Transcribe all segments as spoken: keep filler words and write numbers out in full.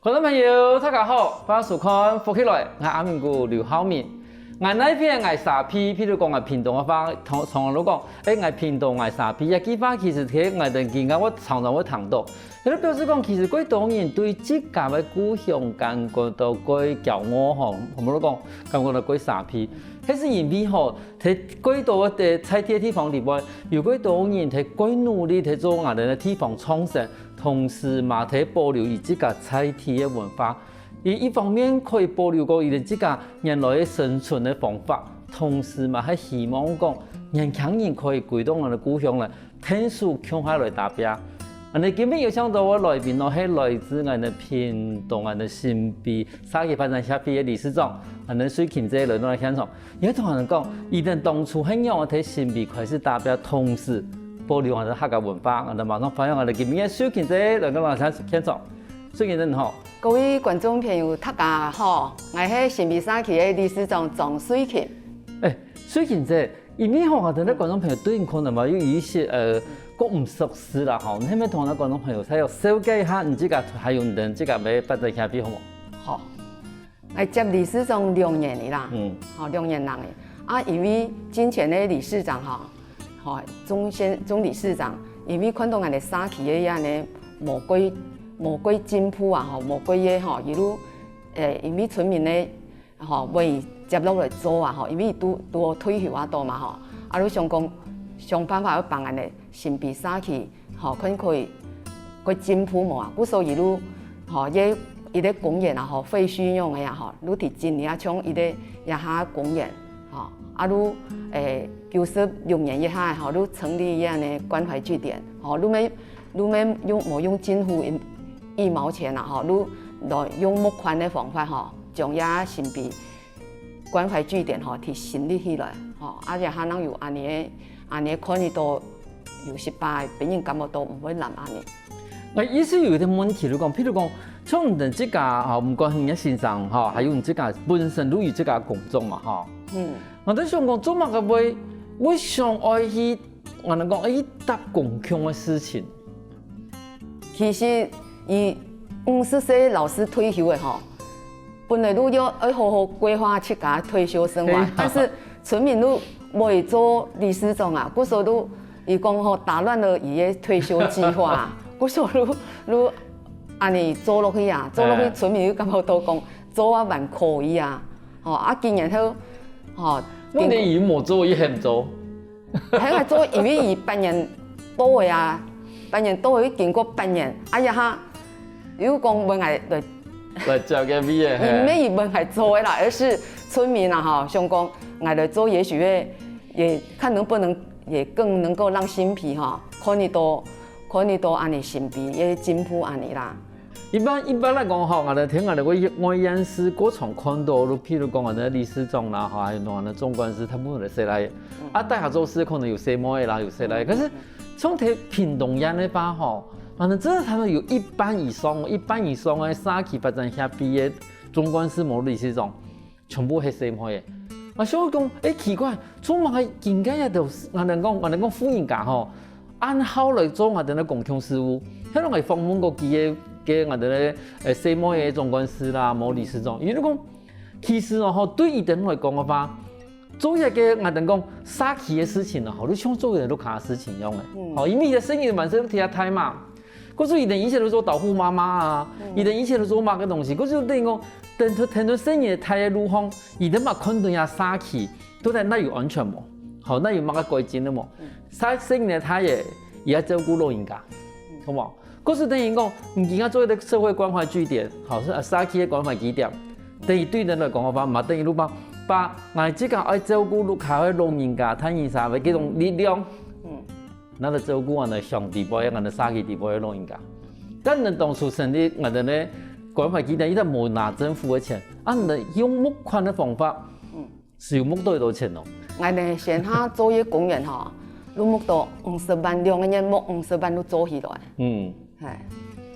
觀眾朋友，大家好，歡迎收看《福氣來》，𠊎阿明哥劉浩明。𠊎哪片𠊎沙鼻，譬如講𠊎屏東个話，常常都講，欸，𠊎屏東𠊎沙鼻，這句話其實係𠊎等今下會常常會聽到。也就表示講，其實蓋多人對自家个故鄉感覺到蓋驕傲吼，好無講，感覺到蓋沙鼻。該係因為吼，在蓋多个在地个地方裡背，有蓋多人在蓋努力在做𠊎等个地方創生，同時嘛在保留佢自家在地个文化。 佢一方面可以保留過佢等自家原來个生存个方法，同時嘛還希望講年輕人可以歸到𠊎等故鄉來，𢯭手共下來打拚。恁呢今晡日邀請到个來賓呢，係來自𠊎等屏東𠊎等新埤社區發展協會个理事長，𠊎等瑞琴姐來到現場。佢同𠊎等講，佢等當初係仰仔在新埤開始打拚，同時保留𠊎等客家文化。𠊎等馬上歡迎𠊎等今晡日个瑞琴姐來到現場。瑞琴姐你好。 各位觀眾朋友，大家好，𠊎係新埤社區个理事長張瑞琴。欸，瑞琴姐，因為吼，𠊎等个觀眾朋友對你可能嘛有一些呃，較毋熟悉啦吼，你係毋係同𠊎等觀眾朋友再有紹介一下你自家，還有你等自家个發展協會好無？好，𠊎接理事長兩年了啦，嗯，好，兩年零了。啊，因為進前个理事長吼， 吼，鍾先鍾理事長，因為看到𠊎等社區个恁呢無蓋無蓋進步啊，吼，無蓋个吼，一路，欸，因為村民呢，吼，會接落來做啊，吼，因為都都退休啊多嘛，吼，啊，就想講想辦法要幫𠊎等新埤社區，吼，看可以 个進步無啊？故所一路，吼，一一个公園啊，吼，廢墟樣个啊，吼，就提整理啊，像一个這下公園，吼，啊，就欸九十六年以後，吼，就成立恁呢關懷據點，吼，就無就無用無用政府一一毛錢啊，吼，就來用募款个方法，吼，將這新埤 關懷據點吼，提成立起來吼，啊，也還能有恁呢个恁呢个看得到有失敗，別人感覺到毋會難恁呢。𠊎意思有一個問題，就講，譬如講，像你等自家吼，毋管你个先生吼，還有你自家本身都有自家工作嘛吼。嗯。𠊎在想講，做麼个會會想愛去，𠊎等講愛去搭公共个事情？ 其實佢五十歲老師退休个吼，本來就要愛好好規劃自家退休生活，但是村民就會做理事長啊，故所就佢講吼，打亂了佢个退休計劃啊，故所就就恁呢做落去啊，做落去村民又感覺到講做啊還可以啊，吼啊今年後，吼，問題佢無做，佢肯做。 還愛做，因為佢八年到个啊，八年到个，經過八年，哎呀哈，又講問𠊎來，來接个位个，佢毋係佢問𠊎做个啦，而是村民啊吼，想講𠊎來做，也許會也看能不能也更能夠讓新埤吼，看得到看得到恁呢新埤个進步恁呢啦。 一般一般來講吼，𠊎等聽𠊎等个外縣市過常看到，就譬如講𠊎等理事長啦，吼，還有𠊎等總幹事，大部分都細倈仔。啊，大家做事可能有細妹仔啦，有細倈仔。可是像在屏東縣个話吼，𠊎等真的看到有一半以上，一半以上个社區發展協會个總幹事無理事長， 全部係細妹仔。𠊎想講，欸，奇怪，做麼个今个也都，𠊎等講，𠊎等講婦人家吼，恁好來做𠊎等个公共事務。後來𠊎訪問過幾个，个𠊎等个，呃，細妹仔總幹事啦，無理事長，佢就講，其實哦吼，對佢等來講个話，做一個𠊎等講社區个事情哦，吼，就像做一個屋下个事情樣个。吼，因為佢个細人還細，都忒大嘛。 故所佢等以前都做導護媽媽啊，佢等以前都做麼个東西，故所等於講，等到等到細人大个路項，佢等嘛看到這社區，到底哪有安全無？好，哪有麼个改進个無？細細人大个，佢愛照顧老人家，好無？故所等於講，你今下做一個社會關懷據點，好，係社區个關懷據點，等於對人來講个話，嘛等於就把把𠊎自家愛照顧屋下个老人家、大人儕个這種力量， 拿來照顧𠊎等鄉里背、𠊎等社區里背个老人家。但𠊎等當初成立𠊎等个關懷據點，佢等無拿政府个錢，啊，𠊎等用募款个方法，係有募到幾多錢哦？𠊎等先下做一個公園吼，就募到五十萬，兩個月募五十萬就做起來。嗯，係，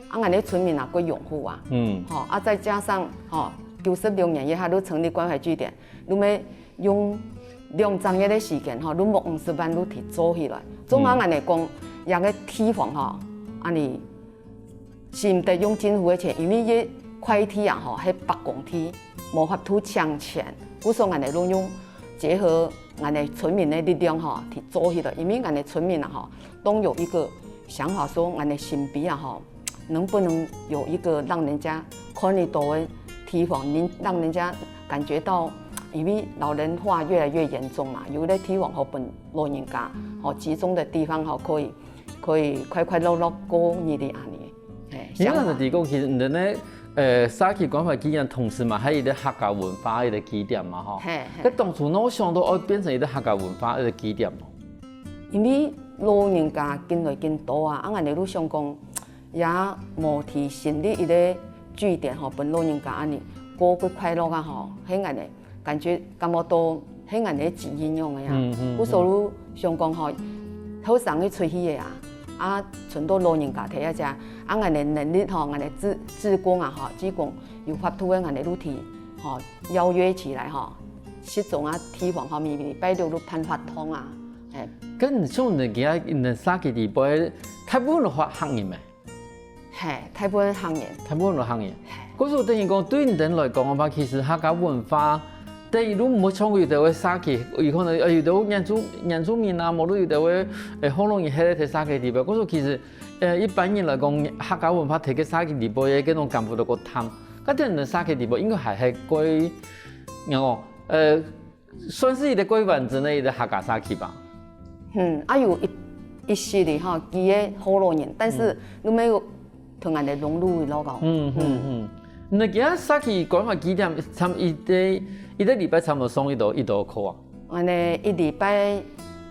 啊，𠊎等村民啊，過擁護啊，嗯，吼，啊，再加上吼，九十六年以後就成立關懷據點，就愛用兩隻月个時間吼，就募五十萬就提做起來。做麼个𠊎等講，這個地方吼，恁呢，係毋得用政府个錢，因為佢塊地啊吼，係伯公地，無法度搶錢，故所𠊎等就用結合𠊎等村民个力量吼，去做起來。因為𠊎等村民啊吼，都有一個想法說，𠊎等新埤啊吼，能不能有一個讓人家看得到的地方，能讓人家感覺到，因為老人化越來越嚴重嘛，有个地方吼分老人家吼集中的地方吼，可以可以快快樂樂過日子恁呢。嘿，你想法。看就係講，其實你等个呃社區關懷據點同時嘛，還有一個客家文化一個據點嘛吼。嘿，嘿。該當初哪想到愛變成一個客家文化一個據點哦？因為老人家緊來緊多啊，啊，𠊎等就想講，也無提成立一個據點吼，分老人家恁呢過較快樂啊吼，係恁呢。 感覺感覺到係𠊎等个責任樣个啊。嗯，嗯，故所就想講吼，後生个出去个啊，啊，賰到老人家在該隻，啊，𠊎等能力吼，𠊎等志志工啊吼，志工有法度个，𠊎等就去吼邀約起來吼，集中啊地方吼，每每拜六就辦活動啊，嘿。該你像你个你个社區裡背，大部分都客客人咩？ 嘿，大部分客人。大部分都客人。嘿。故所等於講，對你等來講个話，其實客家文化，等於你毋會像有兜个社區，有可能呃有兜原住原住民啊，無論有兜个呃福佬人歇在社區裡背。故所其實呃一般人來講，客家文化在該社區裡背个該種感覺就較淡。該等你等社區裡背應該還係較，仰講呃 算係一個較完整个一個客家社區吧。嗯，啊有一一息仔吼，佢个福佬人，但是嗯。你乜愛同𠊎等融入去咯講。嗯嗯嗯。你个社區關懷據點，差不多一個一個禮拜差不多上幾多幾多課啊？𠊎等一禮拜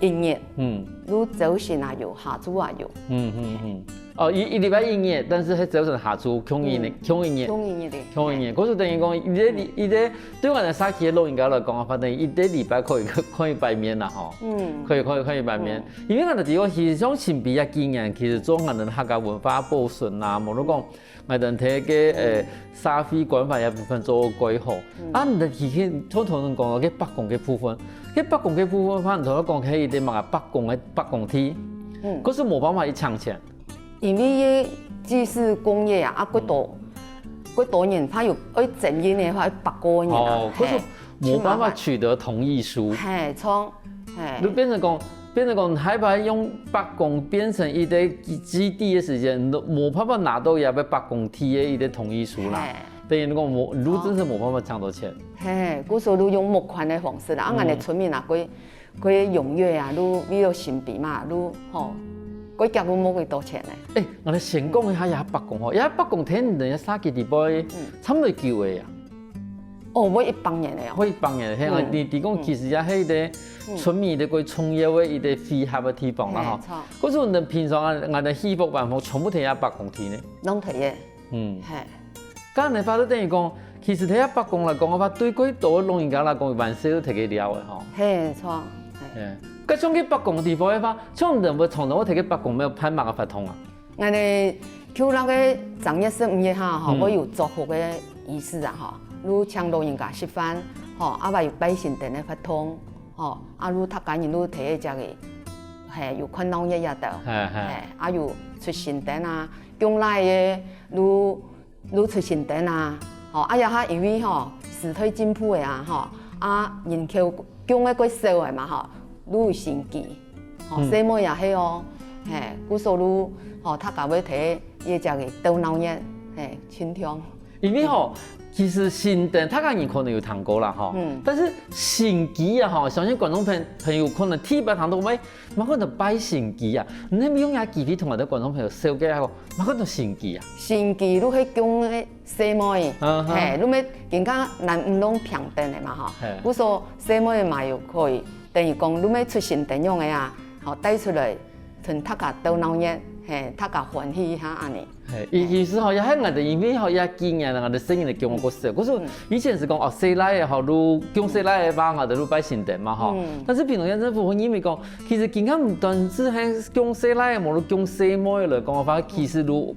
一日，嗯。就朝晨也有，下晝也有。嗯嗯嗯。 哦，一一禮拜一日，但是係朝晨下晝共一日，嗯。共一日。共一日个。共一日，故所等於講，一個禮一個對𠊎等社區个老人家來講个話，等於一個禮拜可以看一擺面啦吼。嗯。可以可以看一擺面，嗯。因為𠊎等知講，其實像新埤啊，今年其實做𠊎等客家文化保存啦，無論講𠊎等在該呃社會關懷个部分做較好。嗯。啊，你等其實頭頭講到該伯公个部分，該伯公个部分，反正頭頭講係一個麼个伯公个伯公地，嗯。可是無辦法去搶錢。 因為該祭祀公業啊，啊，較多較多人，怕有愛爭議个話，愛八個人啊，哦，嘿，可是無辦法取得同意書。嘿，像，嘿。就變成講，變成講，害怕用伯公變成一個基地个時間，都無辦法拿到也愛伯公地个一個同意書啦。嘿。等於講無，就真係無辦法搶到錢。嘿，故所就用募款个方式啦，啊，嗯。𠊎等村民啊，較 較踴躍啊，就為了新埤嘛，就吼，較遽就募幾多錢呢。欸，𠊎來先講一下這伯公吼，這伯公在你等个社區裡背，嗯。差不多久个啊？哦，愛一百年个哦。愛一百年，嘿啊，嗯。你你講其實也係一個村民个較重要个一個匯合个地方啦吼。嘿，著。可是你等平常啊，𠊎等祈福辦法全部在這伯公地呢。攏在个。 嗯。嘿。該恁樣話就等於講，其實在這伯公來講个話，對較多个老人家來講，還係在該尞个吼。嘿，著。嘿。嘿。該像該伯公地方个話，像你等會常常會在該伯公廟辦麼个活動啊？𠊎等舊曆个正月十五日下吼，嗯。會有祝福个儀式啊吼，就請老人家食飯，吼，啊還有拜神燈个活動，吼，啊就大家人就在該隻个，嘿，有看鬧熱這兜，嘿，嘿。嘿，啊有出神燈啊，降崒个，就 就出神燈啊，吼，啊這下因為吼時代進步个啊，吼，啊人口降个較少个嘛，吼，就有神乩，吼，嗯。細妹也係哦，嘿，故所就，吼，大家會在該隻个鬥鬧熱，嘿，盡暢。因為吼，其實神燈大家人可能有聽過啦，吼，嗯。但是神乩啊，吼，相信觀眾朋朋友可能第一擺聽到，喂， 麼个安到拜神乩啊？你係毋係用這機會同𠊎兜觀眾朋友紹介下，麼个安到神乩啊？神乩就係降个細妹，啊哈。嘿，就愛今下男女攏平等个嘛吼。嘿。故所細妹嘛又可以，等於講就愛出神燈樣个啊，吼，帶出來，同大家鬥鬧熱，嘿，大家歡喜一下恁樣。 嘿，意意思吼，也係𠊎兜因為吼，這幾年𠊎兜細人仔降个較少，可是以前係講哦，細倈仔吼，就降細倈仔个話，𠊎兜就拜神燈嘛吼。嗯。但是屏東縣政府會認為講，其實今下毋單止係降細倈仔，無論降細妹來講个話，其實就，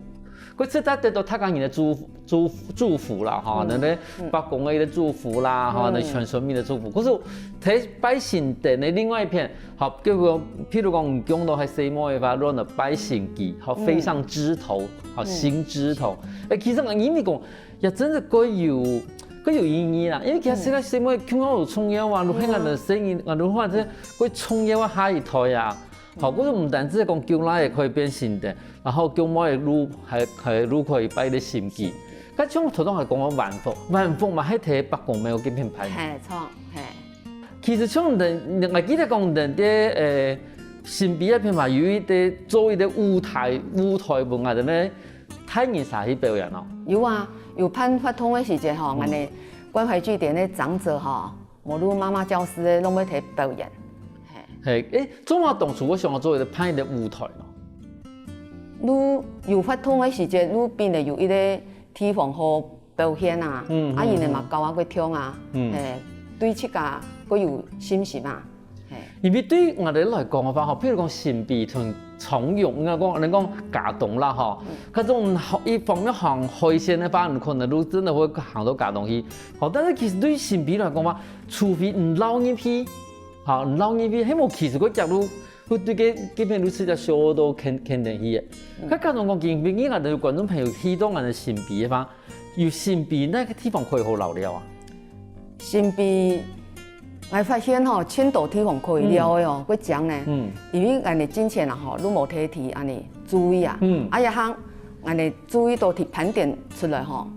佢值得得到大家人个祝福，祝福，祝福啦，吼，嗯。等等伯公个一個祝福啦，吼，嗯。等全村民个祝福。可是在拜神燈个另外一片， 好，比如講，譬如講，你降到係細妹个話，就安到拜神乩，好，嗯。飛上枝頭，好，嗯。升枝頭。欸，其實𠊎因為講，也真係蓋有，蓋有意義啦。因為其實細个細妹共樣有重要啊，如果𠊎等細人，啊，如果這蓋重要啊，下一代啊，好，故所毋單止講舅孻仔可以變新的，然後舅母个路還還路可以擺个心機。該像頭先還講个萬福，萬福嘛，還在伯公廟該片擺。嘿，著，嘿。其實像人，𠊎記得講人在呃新埤該片嘛，有一個做一個舞台，舞台分𠊎等个大人儕去表演哦。有啊，有辦活動个時節吼，𠊎等關懷據點个長者吼，無論媽媽教師个，攏會去表演。嘿，誒，做麼當初會想愛做一個辦一個舞台呢？你有活動个時節，你變得有一個地方好表現啊，啊，人个嘛教啊，會聽啊，誒，對自家會有信心啊。 因為對𠊎等來講个話吼，譬如講新埤同長榮，應該講恁樣講佳冬啦吼，該種一方面行海線个話，你可能就真的會行到佳冬去。好，但是其實對新埤來講嘛，除非你繞入去，好，你繞入去，係無其實个角度，會對該該片就直接修到肯肯定去个。該佳冬講，今晡日𠊎等有觀眾朋友去到𠊎等新埤个話， 有新埤哪個地方可以好遶尞啊？新埤，𠊎發現吼，盡多地方可以遶个哦，會講呢。因為𠊎等進前啊吼，都無特地恁樣注意啊。啊，這下𠊎等注意到去盤點出來吼，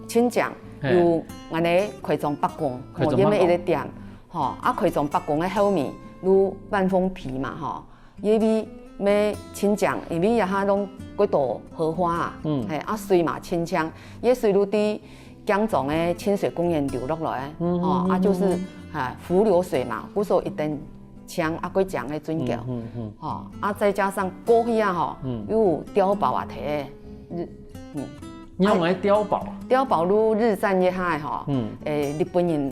盡靚有𠊎等開張伯公，吼，開張伯公。也有一個店，吼，啊，開張伯公个後面有萬豐皮嘛吼， 因為乜盡靚，因為這下攏過多荷花啊，嘿，啊水嘛盡靚，這水就對江庄个清水公園流落來，吼，啊就是，啊，伏流水嘛，故所一定靚啊，過靚个準叫，吼，啊再加上過去啊吼，又有碉堡啊，提个，嗯， 你用个碉堡啊？碉堡就日戰以後吼，嗯，誒，日本人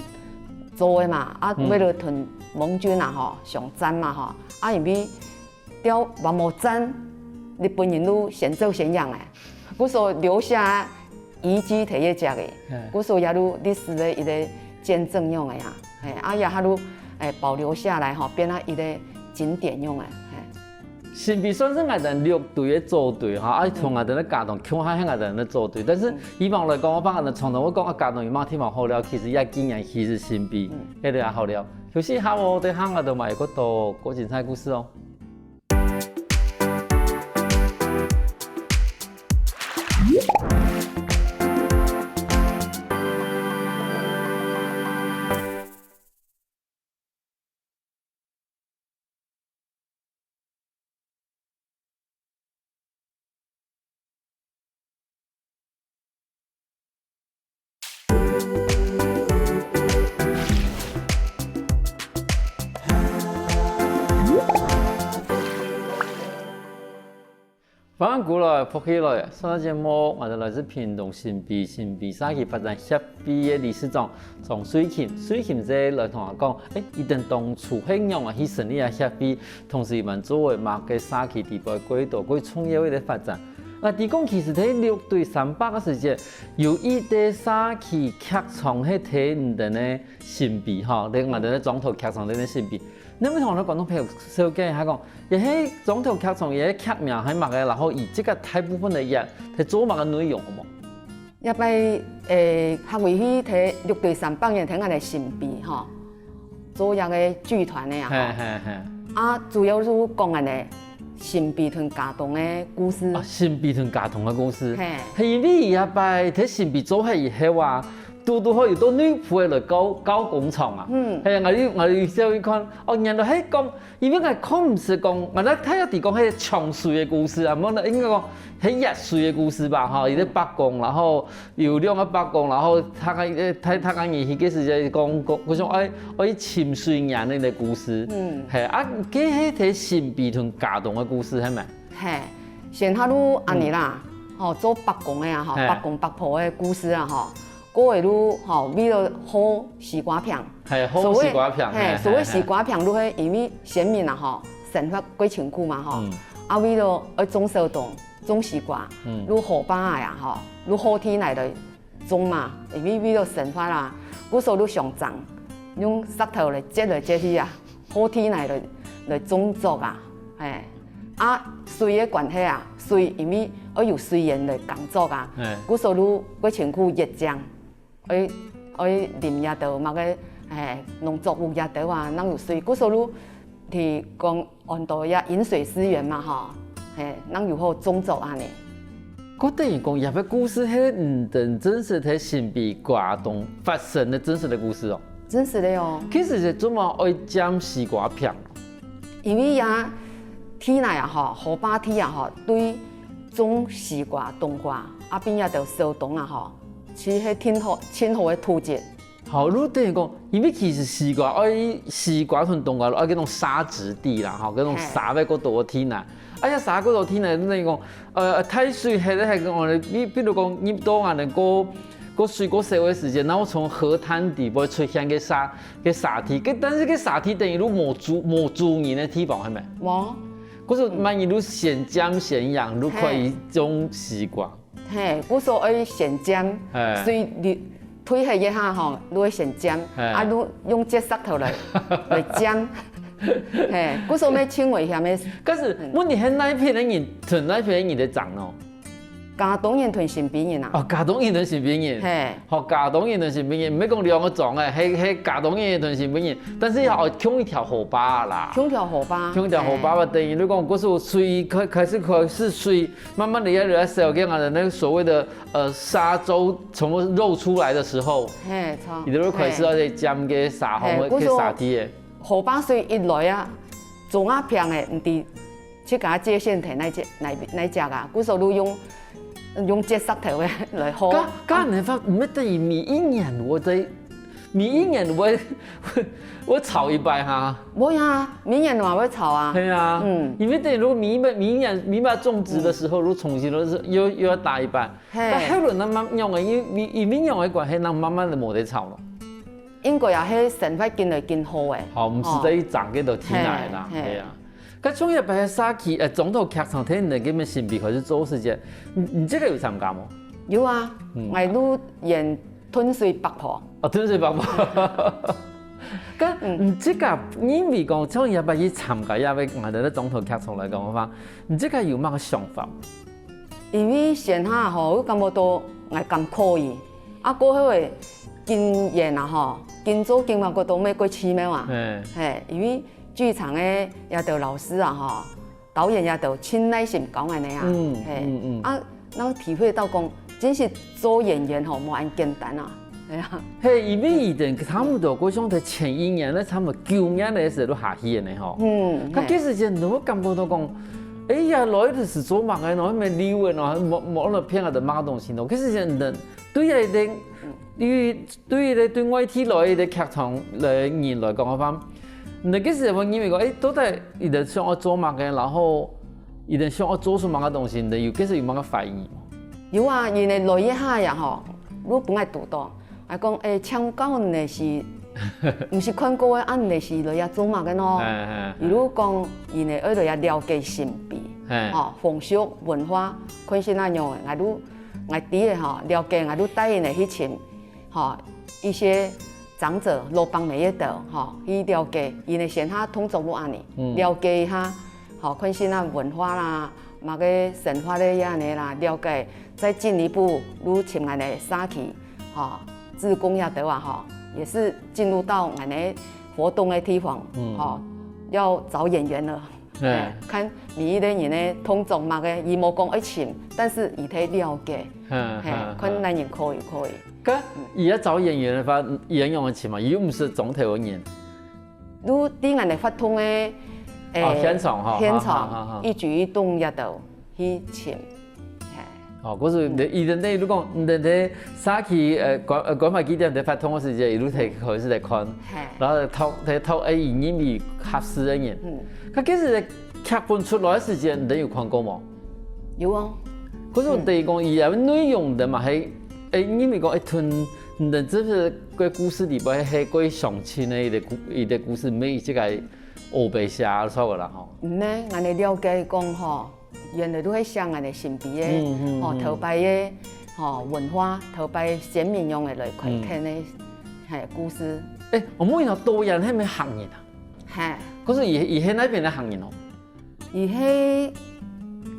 做个嘛，啊，為了同盟軍啊吼，相戰嘛吼，啊，因為碉堡無戰，日本人就先走先贏誒，故所留下遺跡特別靚个，故所也就歷史个一個見證用个呀，誒，啊，也還就，誒，保留下來吼，變成一個景點用个，誒。 新埤算係𠊎等六堆个組隊哈，啊，同𠊎等个佳冬共下係𠊎等个組隊。但是以往來講，𠊎等常常會講啊，佳冬有麼个地方好尞，其實也竟然其實新埤，該地方好尞。休息一下哦，等下𠊎等還有過多過精彩故事哦。 歡迎轉來，福氣來，上節目𠊎等來自屏東新埤，新埤社區發展協會个理事長張瑞琴，瑞琴就來同𠊎講，誒，佢等當初係仰般去成立這協會，同時佢等做為麼个社區底背過多過重要个發展。啊，佢講其實在六堆三伯个時節，有一個社區劇場係在你等个新埤吼，在𠊎等个庄頭劇場在該新埤。你有無同𠊎等觀眾朋友紹介一下講，這係庄頭劇場，這个劇名係麼个，然後佢這個大部分个演，係做麼个內容，好無？ 這擺，誒，客委會在六堆三伯園在𠊎等新埤吼，做這个劇團个啊，嘿，嘿，嘿。啊，主要就講𠊎等新埤同佳冬个故事。啊，新埤同佳冬个故事。嘿。係因為這擺在新埤做忒以後啊，堵堵好有到內埔个來搞搞工廠啊。嗯。係，𠊎有𠊎有走去看，哦，原來係講 因為𠊎看毋識講，𠊎在大約知講係搶水个故事啊，無呢，應該講係淹水个故事吧，吼，一個伯公，然後有兩個伯公，然後大家，呃，大，大家人去个時節講，講，講說，哎，哎，尋水源个故事。嗯。嘿，啊，該係在新埤同佳冬个故事，係無？嘿，先下就恁樣啦，吼，做伯公个啊，吼，嘿。伯公伯婆个故事啊，吼。 過个就，吼，為了好西瓜坪。嘿，好西瓜坪，所謂，嘿，嘿，所謂西瓜坪就係因為先民啊，吼，生活過辛苦嘛，吼。嗯。啊，為了愛種小東，種西瓜，嗯。就河壩啊，吼，就好地泥來種嘛，因為為了生活啊，故所就相爭，用石頭來擲來擲去啊，好地泥來，來種作啊，嘿。啊，水个關係啊，水因為愛有水源來耕作啊，嘿。故所就會辛苦越種，愛愛淋這兜麼个，嘿，農作物這兜啊，正有水，故所就提供恁多這飲水思源嘛吼，嘿，正有好種作恁呢。該等於講，這個故事係你等真實在新埤該當發生个真實个故事哦。真實个哦。其實係做麼个愛佔西瓜坪？ 因為這地泥啊吼，河壩地啊吼，對種西瓜、冬瓜，啊變這兜小冬啊吼，其實係盡好盡好个土質。好，就等於講，因為其實西瓜愛西瓜同冬瓜愛該種沙質地啦吼，該種沙會較多个地泥。啊，這沙較多地泥，就等於講，呃，大水係係講，你比如講入到啊，能夠過水過少个時間，然後從河灘底部出現个沙个沙地，該但是該沙地等於就無主無主人个地方，係無？無。故所萬一就先佔先贏，就可以種西瓜。嘿，故所愛先佔，嘿。所以你退後一下吼，就愛先佔，嘿。啊，就用接石頭來來佔。嘿，故所乜盡危險个。可是問題係哪一片个人，同哪一片个人在爭哦？ 佳冬人同新埤人啊。哦，佳冬人同新埤人。嘿。好，佳冬人同新埤人，毋係講兩個莊个，係係佳冬人同新埤人，但是愛共一條河壩啦。共條河壩。共條河壩吧，嘿。等於你講，故所水開開始開始水，慢慢的越來越少，這樣的那個所謂的呃沙洲全部露出來的時候，嘿，著。你就開始要在江个沙，嘿，後面去沙地个。 河壩水一來啊，庄仔坪个毋知自家界線在哪隻哪哪隻啊，故所就用用接石頭个來好。該該恁樣法，毋係等於每一年我在，每一年我會我吵一擺哈。會啊，每年嘛會吵啊。對啊，嗯，因為等於如果每一每一年每一把種植的時候，如果重新都是又又要打一擺，嘿。那後來那慢慢用个，因為因為用个關係，那慢慢的無得吵了。 應該也係生活緊來緊好个。好，毋使再去爭該兜地泥啦，嘿，嘿。係啊。該像一擺社區，呃，莊頭劇場，聽你今日新埤開始做時節，你你這個有參加無？有啊，嗯。𠊎就演吞水伯婆。哦，吞水伯婆。該你這個認為講，像一擺去參加，也會𠊎兜莊頭劇場來講个話，你這個有麼个想法？ 因為先下吼，𠊎感覺到𠊎還可以，啊過後个經驗啊吼，緊做緊嘛，覺得乜過奇妙啊。嘿。嘿，因為劇場个這兜老師啊吼，導演這兜盡耐心教𠊎等啊。嗯，嘿，嗯，嗯。啊，正體會到講，真實做演員吼，無恁簡單啊。 係啊。嘿，因為佢等差不多，過像在前一年，該差不多九年个時候就下去个呢吼。嗯，該其實真的，𠊎感覺到講，哎呀，來个係做麼个喏，還沒留个喏，無無那片个麼个東西喏。其實真的，對个，對對个對外地來个劇場个人來講个話，你其實會認為講，哎，到底佢等想要做麼个，然後佢等想要做出麼个東西，你等有其實有麼个反應無？有啊，因為來一下呀吼，就分𠊎堵到。 啊講，欸，請教你係，毋係看過个，啊你係來這做麼个喏？欸欸欸。比如講，佢呢愛來這了解新埤，欸。吼，風俗文化，看係哪樣个，𠊎就，𠊎知个吼，了解，𠊎就帶佢呢去尋，吼，一些長者、老伯姆个兜，吼，去了解，佢呢先下動作就恁呢，嗯。了解一下， 吼，看係哪文化啦，麼个生活个樣仔啦，了解，再進一步，就尋𠊎个社區，吼，志工也兜啊，吼，也是進入到𠊎个活動个地方，嗯。吼，要找演員了。欸。欸，看每一個人个動作麼个，佢無講愛尋，但是佢忒了解，嗯，嘿，嗯，看哪人可以，可以。該，嗯。佢愛找演員个話，佢仰般尋嘛？佢又毋係莊頭个人。 就在𠊎个活動个，欸，哦，現場哈，現場，哈，哈，哈，哈。一舉一動也都去尋。嘿。哦，故所你，嗯。佢等呢，如果你等在社區，呃，關，呃，關懷據點在活動个時節，佢就提開始來看，嘿。然後討，提討，欸，佢認為合適个人。嗯。該其實劇本出來个時節，你等有看過無？ 有哦。可是我等於講，佢个內容的嘛，係，欸，因為講，欸，同，你這是个故事裡背，係過相親个一個故，一個故事，毋係這個烏白寫出來个啦，吼。毋係，𠊎个了解講吼，原來都係寫𠊎个新埤个，嗯，嗯，吼，嗯。頭擺个，吼，文化，頭擺先民用个來開墾个，嗯。嘿，故事。欸，𠊎問一下，導演係毋係客人啊？嘿。可是佢，佢係哪片个客人哦？佢係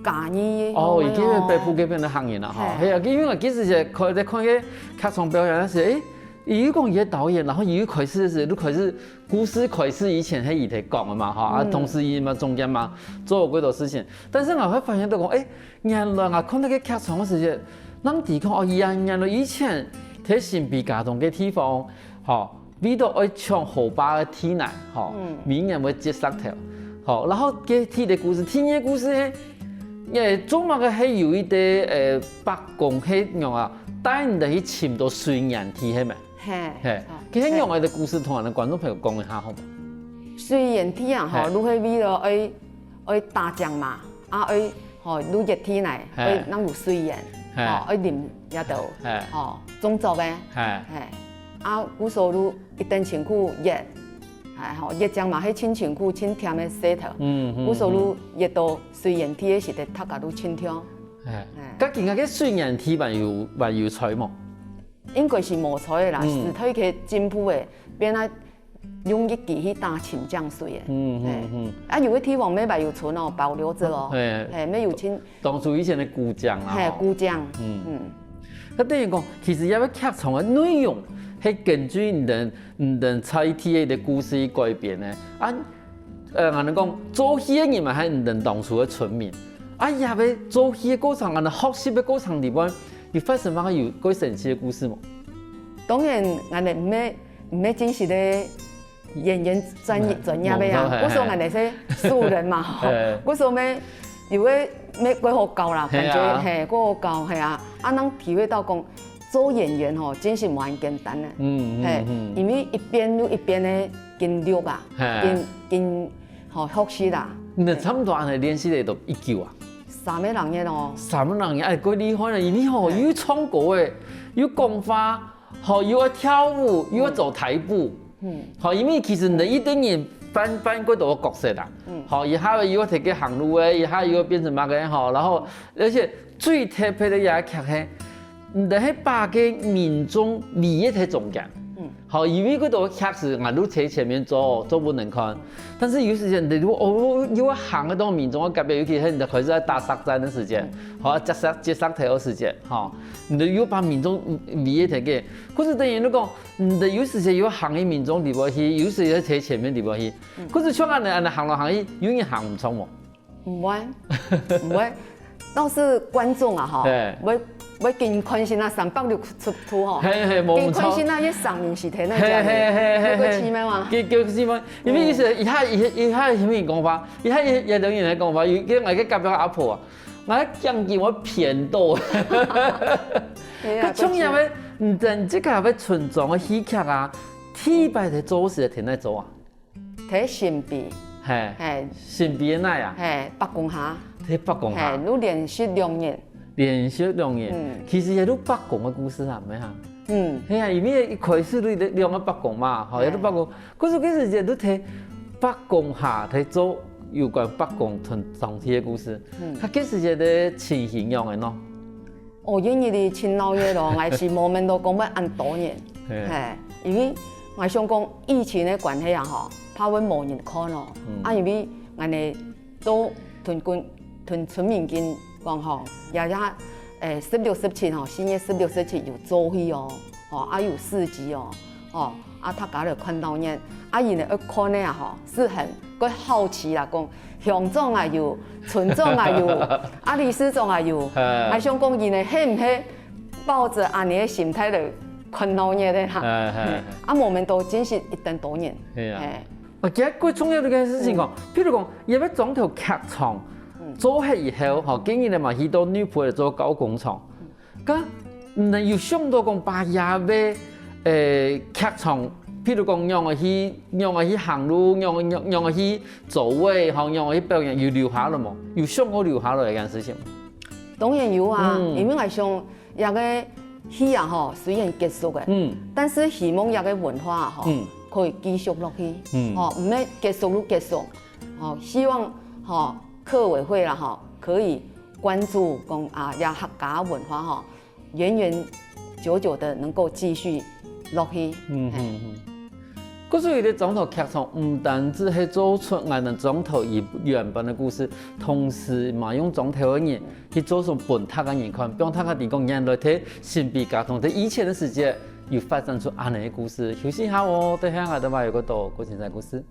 嘉義个。哦，佢就係北部該片个客人啦，吼。嘿。係啊，因為𠊎其實係開，在看該劇場表演个時，誒，佢又講佢係導演，然後佢又開始个時，就開始故事開始以前係佢在講个嘛，吼，啊，嗯。同時佢嘛中間嘛做過幾多事情，但是𠊎會發現到講，誒，原來𠊎看該個劇場个時節，正知講，哦，原，原來以前在新埤佳冬个地方，吼， 為著愛搶河壩个地泥，吼，嗯。每年會截石頭，吼，然後該第一個故事，第二個故事係，誒，做麼个係有一個，誒，伯公係仰啊，帶你兜去尋到水源地係無？嘿，嘿，哦，該係仰般个故事，同𠊎兜觀眾朋友講一下好無？水源地啊，吼，嘿。就係為了愛，愛打仗嘛，啊，愛，吼，就熱地泥，嘿。愛能有水源，嘿。吼，愛啉這兜，嘿。吼，種作个，嘿。嘿。 啊，故所就一等辛苦熱，哎吼，熱將嘛係盡辛苦、盡悿个事頭。嗯，嗯，故所就熱到水源地个時節，大家就盡暢。哎，哎。該今下个水源地還有，還有在無？應該是無在个啦，嗯。時代个進步个，變啊用一支去打清淨水个。嗯，嗯，哎。嗯。啊，有个地方乜還有存哦，保留著哦。哎。哎，乜有盡 當初以前个古井啦，嘿，吼。古井，嗯。嗯。該等於講，其實這個劇場个內容係根據你兜，你兜在地个一個故事去改編个。啊，呃，𠊎兜講，做戲个人嘛，係你兜當初个村民。啊，這個做戲个過程，𠊎兜學習个過程裡背，有發生麼个有過神奇个故事無？當然，𠊎兜毋係，毋係真實个 演員專業，嗯，專業个啊，嗯，嘿。故所𠊎兜係素人嘛，吼，嘿。故所乜有个乜過好教啦，嘿啊。感覺，嘿，過好教，嘿啊，啊，能體會到講做演員吼，真係無恁簡單个，嗯，嗯，嘿，嗯。因為一遍又一遍个經歷啊，嘿。經，經，吼，學習啦，你差不多恁樣練習了都幾久啊？三個零月哦。三個零月，哎，過厲害了，因為吼，嘿。又唱歌个，又講話， 吼，又愛跳舞，又愛做台步。嗯。吼，因為其實你一定人扮，扮過多个角色啦。嗯。吼，一下又愛在該行路个，一下又愛變成麼个吼，然後而且最特別个一個劇係，你在該把个民眾圍在中間。嗯。吼，因為過多劇係𠊎兜在前面做，做分人看。但是有時節你又，哦，又愛行到民眾个隔壁，尤其係你開始在打石戰个時間，嗯。吼，接石，接石頭个時間，吼，你又把民眾圍在該，可是等於你講， 嗯，有時節又行去民眾裡背去，有時節在前面裡背去。嗯。可是像恁樣，恁樣行來行去，有人行毋著無？毋會，毋會。倒是觀眾啊，吼，嘿。會，會緊看先啊，三百六十度吼，嘿，嘿，無，緊看先啊，無錯。該聲音係聽得出來，嘿，嘿，嘿，嘿，有個奇妙啊。嘿。有，有奇妙，因為意思，嗯。一下，一下，一下，什麼講法？一下，一，一等於來講法，有，有，𠊎个隔壁阿婆啊， 𠊎驚佢會偏到。係啊，佢重要个，毋單止个，會村莊个戲劇啊，第一擺在做時天天做啊。在新埤。嘿，嘿。新埤个哪啊？嘿，伯公下。在伯公下。嘿，就連續兩年。連續兩年，嗯。其實也就伯公个故事啊，毋係哈？嗯。係啊，因為一開始就兩個伯公嘛，吼，嘿。也就伯公， 可是其實也都在伯公下在做有關伯公同當地个故事。嗯。佢其實个情形仰仔呢？哦，因為你盡鬧熱咯，𠊎係無想到講會恁多人。嘿。嘿，因為𠊎想講疫情个關係啊，吼，怕會無人看咯。嗯。啊，因為𠊎兜都同，同村民間講吼，也，也，誒，十六、十七吼，四月十六、十七有做戲哦，吼，啊有市集哦， 哦，啊，大家就看鬧熱，啊，因為愛看个啊吼，係很个好奇啦，講鄉長也有，村長也有，啊，理事長也有，嘿。𠊎想講因為係毋係抱著恁樣个心態來看鬧熱个哈？嘿，嘿，嘿。啊，無想到真係一等多人，係啊。嘿。啊，其實最重要个一件事情哦，嗯。譬如講，因為庄頭劇場，嗯。做起以後，吼，今年嘛去到內埔來做加工廠， 該，嗯，有想到講把這个，誒，劇場，譬如講，仰仔去，仰仔去行路，仰，仰，仰仔去座位，吼，仰仔去表演，有留下來無？有想過留下來這件事情？當然有啊，嗯。因為𠊎想，這个戲啊，吼，雖然結束了，嗯。但是希望這个文化啊，吼，嗯。可以繼續落去，嗯。吼，毋係結束就結束，吼，希望，吼，客委會啦，吼，可以關注講啊，這客家文化，吼， 遠遠久久的能夠繼續落去。嗯，嘿。嗯，嗯。故所以个庄頭劇場毋單止係做出𠊎等庄頭佢原本个故事，同時嘛用庄頭个人去做出分大家人看，放大家知講原來在新埤加通在以前个時節有發展出恁樣个故事。休息一下哦，等下𠊎等還有個多過精彩故事。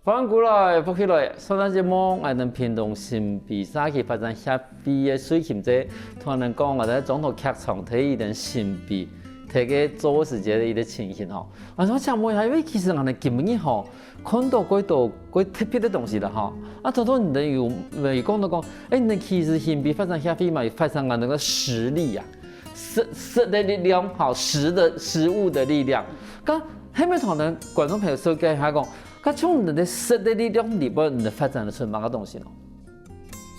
歡迎過來，福氣來！上段節目，𠊎等屏東新埤社區發展協會个瑞琴姐，同𠊎等講𠊎等庄頭劇場在佢等新埤，在該做時節个一個情形吼。𠊎想請問一下，因為其實𠊎等今晡日吼，看到幾多幾特別个東西啦吼。啊，頭頭你等有有講到講，欸，你等其實新埤發展協會嘛有發展𠊎等个食力啊，食食个力量，吼，食个食物个力量。該係毋係同𠊎等觀眾朋友紹介一下講， 該像你等食个力量裡背，你等發展得出麼个東西呢？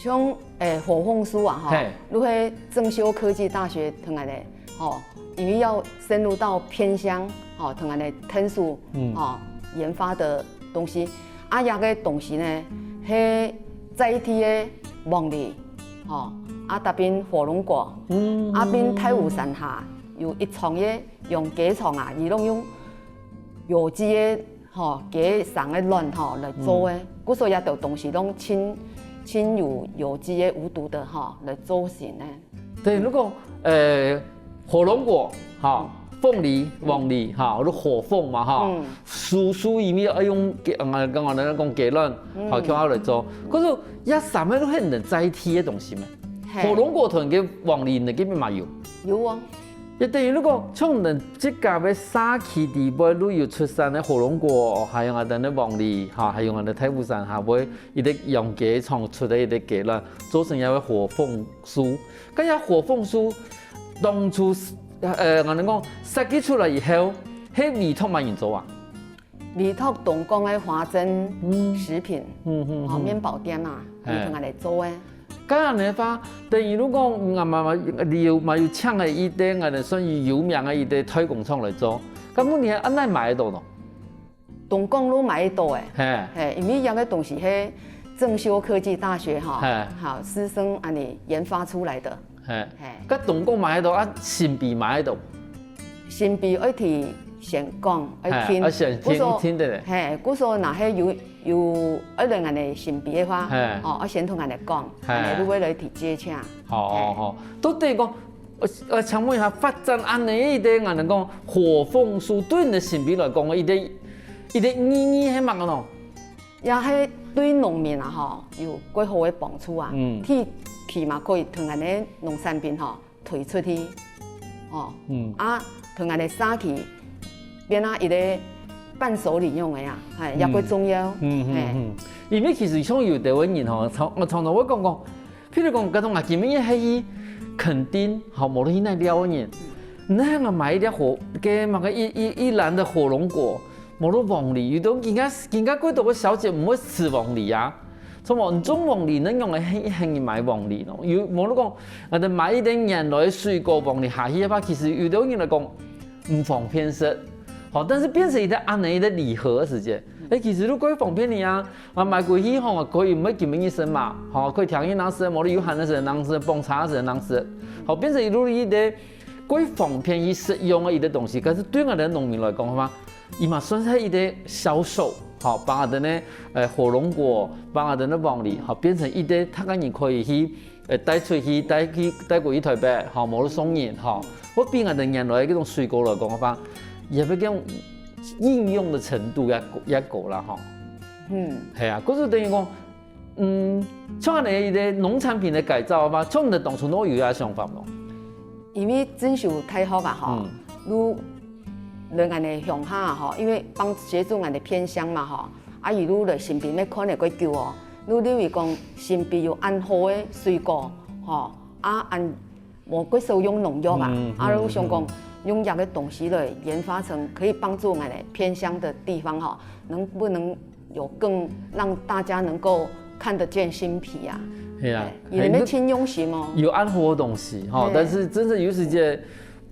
像，欸，火鳳酥啊，吼，嘿。就係正修科技大學同𠊎等，吼，因為要深入到偏鄉，吼，同𠊎等探索，嗯。吼，研發个東西。啊，這個東西呢，係在地个黃梨，吼，啊，搭配火龍果，嗯。啊，並大武山下有一場个養雞場啊，佢攏用有機个 吼，雞生个卵吼來做个，嗯。故所這兜東西攏盡盡有有機个無毒个吼來做成个。對，如果呃火龍果哈、鳳梨、黃梨哈，或者火鳳嘛哈，嗯。酥酥因為愛用雞，呃，剛剛人家講雞卵，嗯。好，共下來做。可是這三個都係你等在地个東西嘛。嘿。火龍果同个黃梨，你該片嘛有？有啊。 也等於如果像你等自家个社區裡背，就有出產个火龍果，還有𠊎等个黃梨，哈，還有𠊎等大武山下背，一個養雞場出个一個雞卵，做成這個火鳳酥。該這火鳳酥，當初，呃，𠊎等講設計出來以後，係委託麼人做啊？ 委託東港个華珍食品，嗯，嗯，哦，嗯。麵包店啊，嘿。佢同𠊎來做个。該恁樣个話，等於如果𠊎嘛嘛有嘛有請个一個，𠊎等算有名个一個代工廠來做，該問題恁樣買得到喏？東港就買得到个，嘿。嘿，因為這個東西係正修科技大學哈，嘿。哈，師生恁樣研發出來个。 嘿，嘿。該東港買得到啊，新埤買得到。新埤愛提先講，愛聽，嘿，愛先聽，故所，聽得咧。嘿，故所若係有有愛來𠊎等新埤个話，嘿。哦，愛先同𠊎等講，嘿。𠊎等就會來提接洽。好，嘿。好，好。到底講，呃，呃，請問一下，發展恁樣一個，𠊎等講火鳳酥，對你等新埤來講，一個一個意義係麼个喏？ 也係對農民啊吼，有蓋好个幫助啊。嗯。起起碼可以同𠊎等農產品吼推出去，吼，嗯。啊，同𠊎等社區變啊一個伴手禮用个啊，嘿，也蓋重要。嗯，嗯，嘿。嗯。因為其實像有兜个人吼，常，常常會講講，譬如講，假如𠊎今日係去墾丁，吼，無論去哪尞个人，你還買一粒火，該麼个一一一籃个火龍果， 無論黃梨，有兜人家人家蓋多个小姐毋會食黃梨啊。所以你種黃梨，你仰會喊喊人買黃梨喏？有無論講，啊，買一點原來个水果黃梨下去个話，其實有兜人來講毋方便食。好，但是變成一個恁樣一個禮盒个時節，欸，其實都蓋方便个啊。啊，買過去吼，可以毋會今晡日食嘛，吼，可以第二日正食，無論有閒个時間正食，傍茶个時間正食。好，變成一路一個蓋方便、實用个一個東西。但是對𠊎等農民來講，好嗎？ 佢嘛算係一個銷售，吼，幫𠊎等个，呃，火龍果，幫𠊎等个黃梨，吼，變成一個大家人可以去，呃，帶出去，帶去，帶過去台北，吼，無就送人，吼。會比𠊎等原來个該種水果來講个話，也會講應用个程度也也高啦，吼。嗯。係啊，故所等於講， 嗯，像恁樣一個農產品个改造嘛，像你當初都有這想法無？因為正修大學啊，吼，嗯。就來𠊎等鄉下啊，吼，因為幫協助𠊎等偏鄉嘛，吼，啊，一路來新埤乜看了蓋久哦，就留意講新埤有恁好个水果，吼，啊，恁 無蓋少用農藥啊，嗯，啊，就想講，嗯，用這個東西來演化成可以幫助我們偏鄉的地方哈，能不能有更讓大家能夠看得見新埤啊？係啊，你們盡用心哦。有恁好个東西哈，但是真的有時節，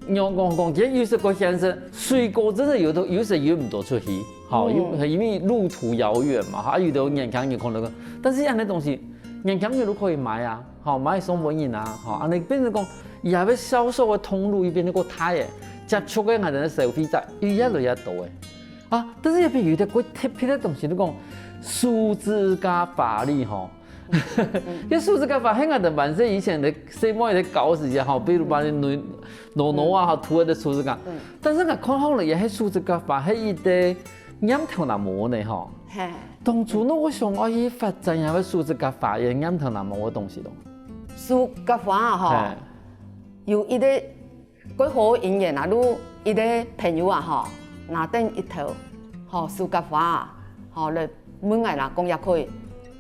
仰講講，其實有時个現實，水果真的有的有時運毋到出去，好，因為路途遙遠嘛，哈，有的年輕人可能，但是恁樣个東西，年輕人都可以買啊，好，買送分人啊，好，恁樣變成講，也會銷售个通路一邊个過大誒，接觸个人个消費者又越來越多誒。啊，但是也有一個過特別个東西，就講手指甲法律吼，這手指甲法，係𠊎等還細以前个細妹个搞時節吼，比如講你女女女啊，吼，塗个手指甲，但是𠊎看好了也係手指甲法，係一個黏頭那毛呢吼。嘿，當初呢，𠊎想愛去發展一下手指甲法，也黏頭那毛个東西咯。手甲法啊吼，有一個 蓋好因緣啊，就一個朋友啊吼，拿等一頭吼手甲花啊，吼來問𠊎啦，講也可以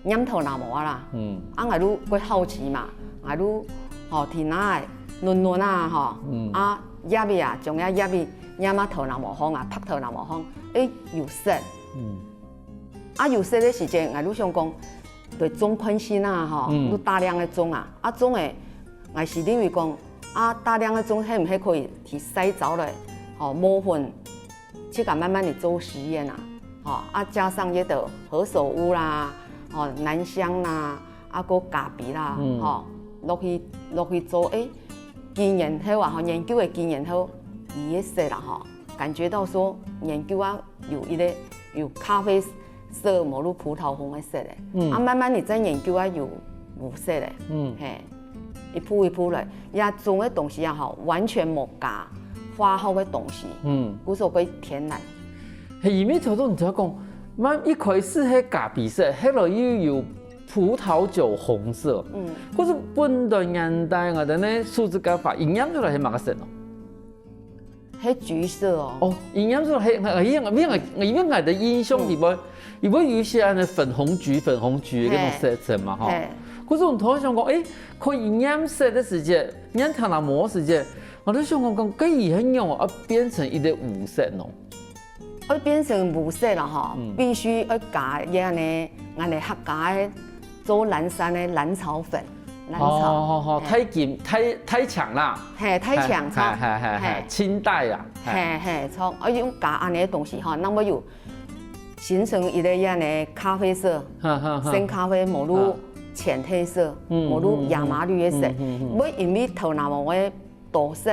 黏頭那毛啊啦。嗯，啊𠊎就蓋好奇嘛，𠊎就吼提拿來暖暖啊吼，啊葉仔啊，將這葉仔黏啊頭那毛項啊，拍頭那毛項，誒有色。嗯，啊有色个時節，𠊎就想講，對種看先啊吼，就大量个種啊，啊種誒，𠊎係認為講 啊，大量个種係毋係可以去曬燥咧？吼，無分，自家慢慢仔做實驗啊，吼，啊加上這兜何首烏啦，吼，南香啦，啊過咖啡啦，吼，落去落去做，誒，幾年後啊，吼，研究个幾年後，佢个色啦，吼，感覺到說研究啊有一個有咖啡色，無就葡萄紅个色个，啊慢慢仔再研究啊有無色个，嘿。 一步一步來，這種个東西啊吼，完全無加化學个東西，嗯，故所个天然。係，因為頭先你就講，嘛一開始係咖啡色，後來又有葡萄酒紅色，嗯，可是本來年代𠊎等呢手指甲法，佢黏出來係麼个色哦？係橘色哦。哦，佢黏出來係，因為因為𠊎的印象裡面，佢會有一些恁樣粉紅橘、粉紅橘的那種色澤嘛哈。可是𠊎頭先想講，誒， 可以染色个時節，染頭那毛个時節，𠊎就想講講，該以後仰會變成一個烏色呢？愛變成烏色啦吼，必須愛加一個呢，𠊎等客家个做藍衫个藍草粉，藍草。哦，好好，太金太太強啦，嘿，太強，嘿嘿嘿嘿，清代啊，嘿嘿，錯，愛用加恁樣个東西吼，那麼有形成一個恁樣个咖啡色，深咖啡，無就淺黑色，無就亞麻綠个色，會因為頭那毛个 多少、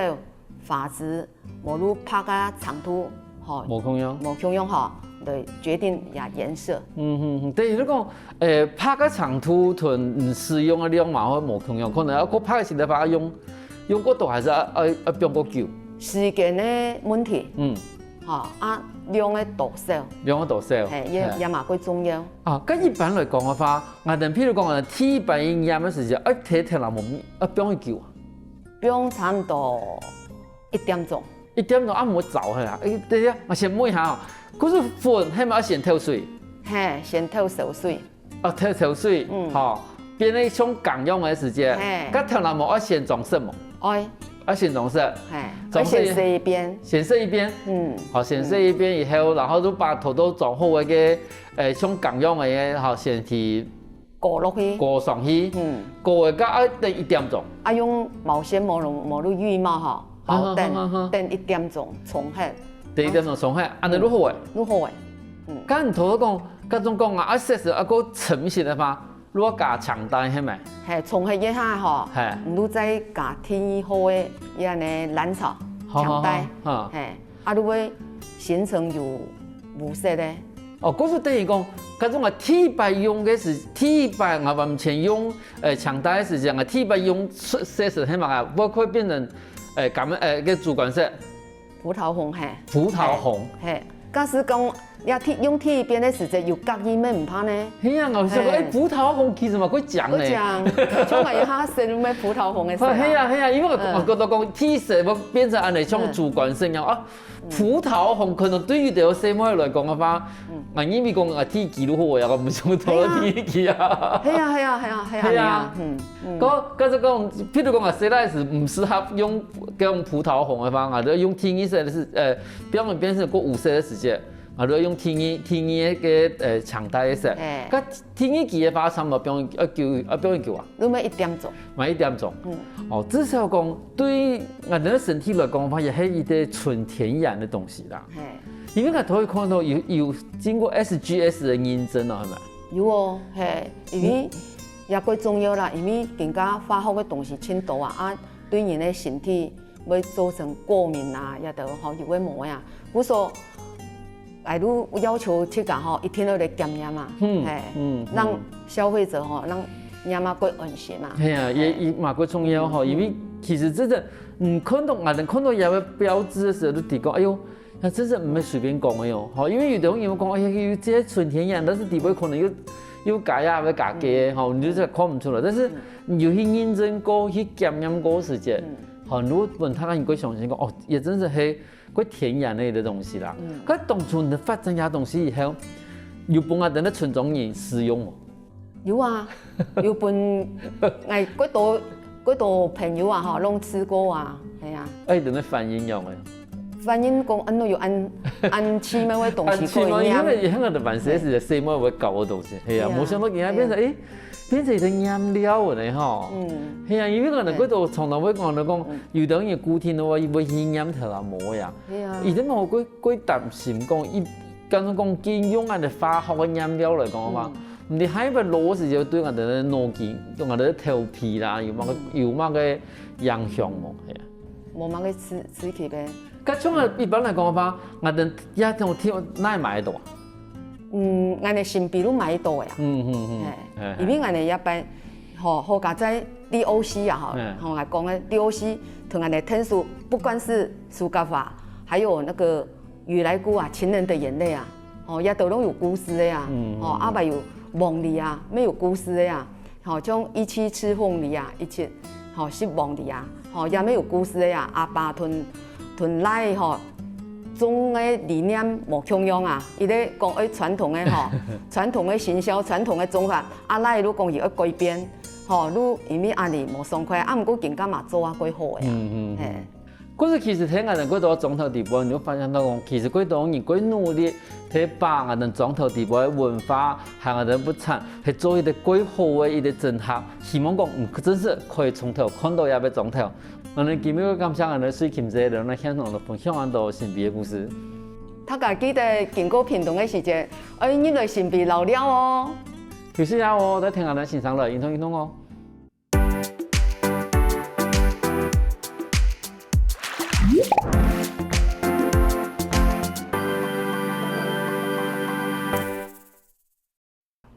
髮質，無就拍个長度，吼，無共樣，無共樣吼，來決定佢顏色。嗯哼，等於你講，誒，拍个長度同使用个量嘛會無共樣，可能愛過拍个時間，愛用用過多還係愛愛愛放過久？時間个問題，嗯，吼啊，量个多少，量个多少，嘿，也也嘛蓋重要。啊，該一般來講个話，𠊎等譬如講，第一擺染个時節，愛提頭那毛愛放幾久啊？ 放差毋多一點鐘。一點鐘啊，毋好燥係啊！誒，等一下，𠊎先問一下哦，故所粉係毋係愛先透水？嘿，先透手水。哦，透透水，嗯，好，變成像膏樣个時節，嘿，該頭那毛愛先裝色無？愛，愛先裝色，嘿，愛先洗一遍，先洗一遍，嗯，好，先洗一遍以後，然後就把頭都裝好个，誒，像膏樣个，好，先去 膏落去，膏上去，嗯，膏个該愛等一點鐘，啊用毛線毛毛就浴帽吼，包等，等一點鐘沖忒，等一點鐘沖忒，恁樣就好誒，就好誒，嗯，該你頭先講，該種講啊，愛色素啊，過深色个話，就愛加青苔係無？嘿，沖忒一下吼，嘿，你就再加第二號个恁樣个藍草，青苔，嘿，啊就會形成有烏色个。 哦，故所等於講，該種𠊎第一擺用个時，第一擺𠊎還毋曾用，誒，青苔个時節，𠊎第一擺用色素係麼个，會會變成，誒，感，誒，个主觀色。葡萄紅嘿。葡萄紅。嘿，假使講呀，第用第一遍个時節有隔音，乜毋怕呢。係啊，𠊎想講，欸，葡萄紅其實嘛，會講呢。會講，像𠊎一下生咩葡萄紅个色啊。係啊，係啊，因為𠊎，嗯。𠊎覺得講，第一色會變成恁樣，像主觀性樣啊。葡萄紅可能對於這個細妹來講个話，嗯。啊，因為講啊，第一句就好呀，𠊎毋想討論第一句啊。係啊，係啊，係啊，係啊，係啊。嗯，嗯。該，該就講，譬如講啊，實在係毋適合用，用葡萄紅个話，啊，就用第二色个時，呃，表面變成過五色个時節， 啊，就用第二，第二个，呃，強大个色。嘿。該第二句个話，差不多放，愛久，愛放幾久啊？你愛一點鐘。嘛一點鐘。嗯。哦，至少講對𠊎等个身體來講，話也係一個純天然个東西啦。嘿。因為𠊎頭一看到有，有經過S G S个認證哦，係咪？有哦，嘿，因為也過重要啦，因為更加化學个東西盡多啊，啊，對人个身體 會造成過敏啊，也都吼有个無个啊。故所，𠊎都要求自家吼，一定愛來檢驗啊，嗯，嘿，嗯，讓消費者吼，讓人嘛過安心啊。係啊，也，嘿。也嘛過重要吼，嗯，因為其實真的，嗯，看到，啊，看到這個標誌个時候，就知講，哎喲，該真係毋係隨便講个喲，吼，因為有个人講，哎呀，有這純天然，但是底背可能又，又加啊，又加个，吼，你就看毋出來。但是你有去認證過，去檢驗過時節，嗯。 吼，如果分大家人會相信講，哦，也真係係過天然个一個東西啦。嗯。該當初你發展這東西以後，有分𠊎等个村莊人使用無？有啊，有分，哎，幾多，幾多朋友啊，吼，攏試過啊，係啊。哎，等个反應樣个。反應講，恁樣有恁，恁奇妙个東西可以啊。恁奇妙，因為以前个萬歲係細妹會搞个東西，係啊，係啊。無想到今仔變成，係啊。哎， 變成一個染料了呢吼。嗯。係啊，因為可能過多常常會講到講，嗯。有个人固定个話，佢會去染頭啊，無呀。係啊。佢都無過，過擔心講，佢感覺講，佢用恁个化學个染料來講个話，嗯。你還會老時就對𠊎等个腦筋，對𠊎等个頭皮啦，有麼个，嗯。有麼个影響無？係啊。無麼个刺，刺激个。該像啊，一般來講个話，𠊎等也聽，聽，哪會買得到啊？ 嗯，𠊎等新埤都買到个啊。嗯，嗯，嗯。嘿，嘿，嘿。因為𠊎等這擺，吼，好佳哉D O C啊，吼，嗯。吼，𠊎講个D O C同𠊎等天數，不管是蘇格花，還有那個雨來菇啊，情人的眼淚啊，吼，也都攏有故事个啊，嗯，嗯，吼，嗯。啊，還有鳳梨啊，乜有故事个啊。 吼，像一起吃鳳梨啊，一起，吼，食鳳梨啊，吼，也乜有故事个啊。阿爸同，同倈吼，種个理念無共樣啊。佢兜講愛傳統个吼，傳統个行銷，傳統个種法，啊，倈就講佢愛改變，吼，就因為恁呢無爽快，啊，毋過今下嘛做啊，過好个啊。嗯，嗯，嗯。嘿。 故所其實聽𠊎等過多庄頭底背，你會發現到講，其實過多人過努力，去把𠊎等庄頭底背个文化，還有𠊎等物產，去做一個過好个一個整合。希望講，嗯，真係可以從頭看到這個庄頭。𠊎等今日感謝𠊎等水琴姐來到現場來分享恁多新埤个故事。大家記得經過屏東个時節，愛入來新埤尞尞哦。有時間哦，再聽𠊎等先生來運動運動哦。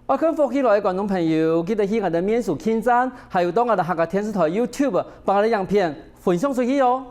愛看福氣來个觀眾朋友，記得去𠊎等面書網站，還有到𠊎等客家電視台YouTube，幫𠊎等影片分享出去哦。